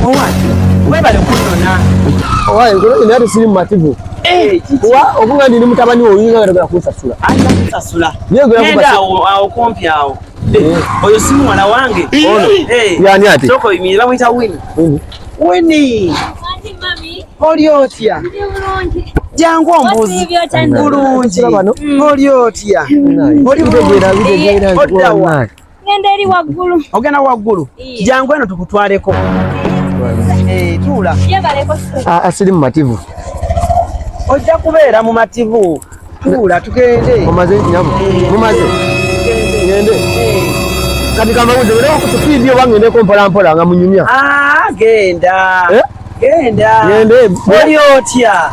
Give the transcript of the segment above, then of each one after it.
Owaye, webale kunona. Owaye, nkola ina ate siri mumativu. Eh, Kuba okunga ndi mutabani wo oyinza nga kunsasula. Ajja kusasula. Naye gwe Genda yakuba awo awo kumpi awo. Oyo si muwala wange. Ono. Eh. Yani ate? Sooka oyimirire bamuyita Winnie. Winnie, Anti mami, oli otya? ndi bulungi. Jangu ombuzi. Osiibye otya nno? Bulungi. Bano. Oli otya? Oli Bitegeera bulungi. bitegeera nti Odda wa? wallahi. Ngenda eri waggulu. Ogenda waggulu. Iye. Jangu eno tukutwaleko. Eh, tuula. Yebaleko ssebo. Ah, ah, siri mumativu. Ojja kubeera mu mativu. Tuula tugende. Mumaze nyabo. Mumaze. Ngende. Kati kambabuze era ku speed oba ngendeko mpola mpola nga munyumya. Ah, genda. Eh? Genda. Ngende. Oli otya?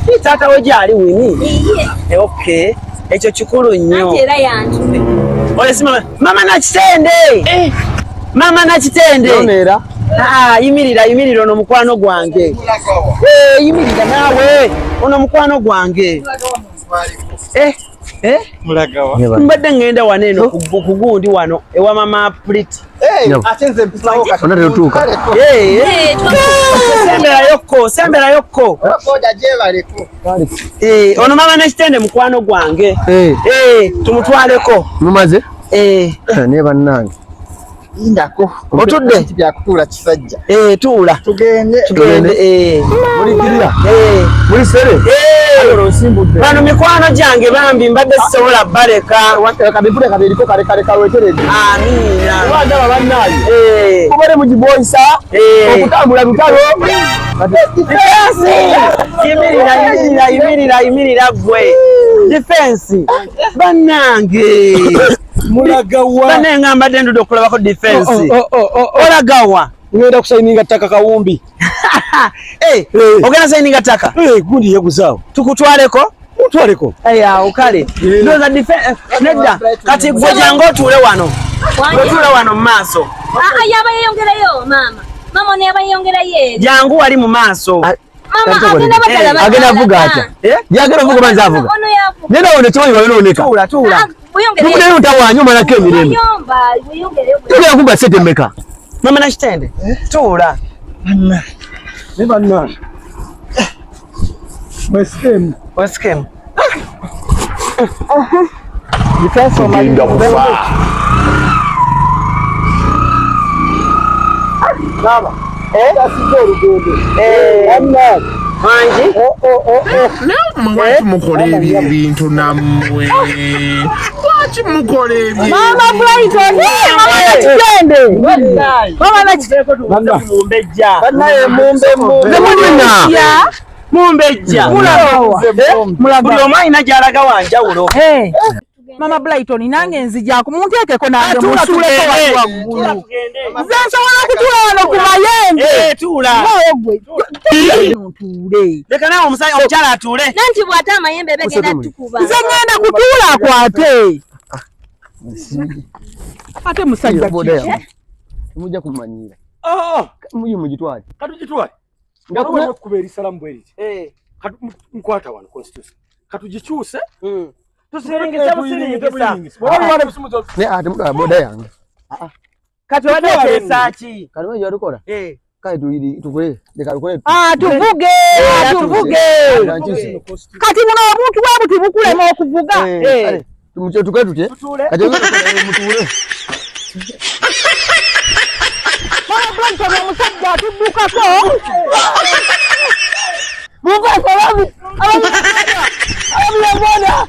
Ni taata we gyali Winnie. Iye. Eh, okay. Ekyo kikulu nnyo. Anti era yantume. Oyo si mama. Mama Nakitende. Eh. Mama Nakitende. Yoneera. Ah, yimirira yimirira ono mukwano gwange. Eh, yimirira naawe. Ono mukwano gwange. Eh, eh? Mulagawa. Mbadde ngenda wano eno ku gundi wano ewa mama Pretty. Nyabo. Ate nze mpisawo kati. Ona tetuuka. Eh, Eh, semberayokko, semberayokko. Boda gyebaleko. Eh, ono mama Nakitende mukwano gwange. Eh, Eh, tumutwaleko. mumaze? Eh, Naye bannange. Lindako. Otudde? Nti byakutuula kisajja. eh, tuula. Tugende. Tugende. Eh. Mulikirira. Eh. Muli sere. Eh. Olwo nsimbudde. Bano mikwano gyange bambi mbadde sisobola baleka. Kabipule kabiriko kale kale kaweteredde. Amiina. Kuba ndaba bannange. Eh. Mubere mugiboyisa. Eh. Okutambula lutalo. Defense! Yimirira, yimirira, yimirira, yimirira gwe. Defense. Bannange. Mulagawa. Bannange nga mbadde ndudde okulabako defense. Olagawa. Ngenda kusayininga ttaka Kawumbi. Eh, ogenda sayininga ttaka. Eh, gundi yeguzaawo. Tukutwaleko? Mutwaleko. Eh, awo kale. Ndowooza nedda. Kati gwe jangu otuule wano. Wange. Otuule wano mu maaso. Ah, ah, yaba yeeyongerayo maama. Maama ono yaba yeeyongerayo eri. Jangu wali mu maaso. Maama agenda bagala Eh, Agenda avuga atya? Eh? Yagenda avuga banza avuga. Ono yavuga. Naye nawe nekimanyi wayonooneka. Tuula, tuula. Ah, weyongereyo. Tukudeyo ntawaanya omalako emirembe. Weyomba, weyongereyo. Tugenda kumba ssente mmeka? Mama Nakitende, tuula. Ne bannange. Mwesikemu. Wesikemu. Tugenda kufa. Wangi? Nammwe lwaki mukola ebyo ebintu nammwe? Lwaki mukola ebyo? Mama Brighton, mama Nakitende. Mama Nakitende. Mumbejja. Bannaye mumbe mumbe. Nze munyina. Mumbejja. Mulagawa. Buli omu alina gy'alaga wa njawulo. Eh. Mama Brighton nange nzija kumunteekeko nange Tuula musuuleko tugende. wali waggulu. Tuula tugende. Nze nsobola okutuula wano ku mayembe. Eh, tuula. Mwoyo gwe. Ntuule. Leka naawe omusajja omukyala atuule. Nanti bw'ate amayembe begenda tukuba. Nze ngenda kutuula akwate. Ate musajja Boda ki? yange. Temujja kumanyira. Ah, Muyi mugitwale. katugitwale. Nga Waliwo kuna ekkubo erisalamu bwe riti. Eh. Katu nkwata wano constitution. Katugikyuse. Tusiringise busiringisa. Bw'oba olwana ebisimu zo- ne ate mutwala boda yange. Kati obadde oteesa ki? Kati mwe gyatukola. Eh. Kale tuyiri tukole. Leka tukole. Atuvuge, atuvuge. Nkyuse. Kati buno obuntu bwe buti bukulema okuvuga. Eh, kale, tukole tutye. Tutuule. Kati mutuule. Mama Brighton omusajja atuddukako. Muvaako ababi. Ababi ababi boda.